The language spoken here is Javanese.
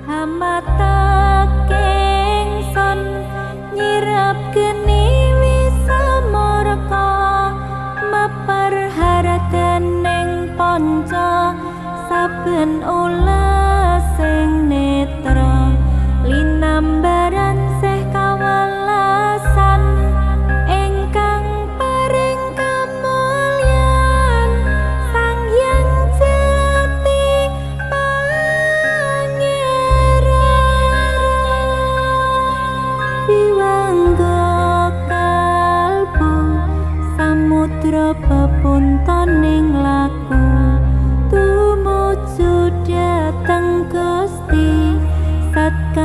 Hamata kengson nyirap geni wisamurka maperharakening panca saben ulasing netra linambaran sih kawelasan ingkang paring kamulyan Sang Hyang Jati Pangeran Biwangga kalbu samudra pepuntoning laku tumuju dhateng Gusti Sat.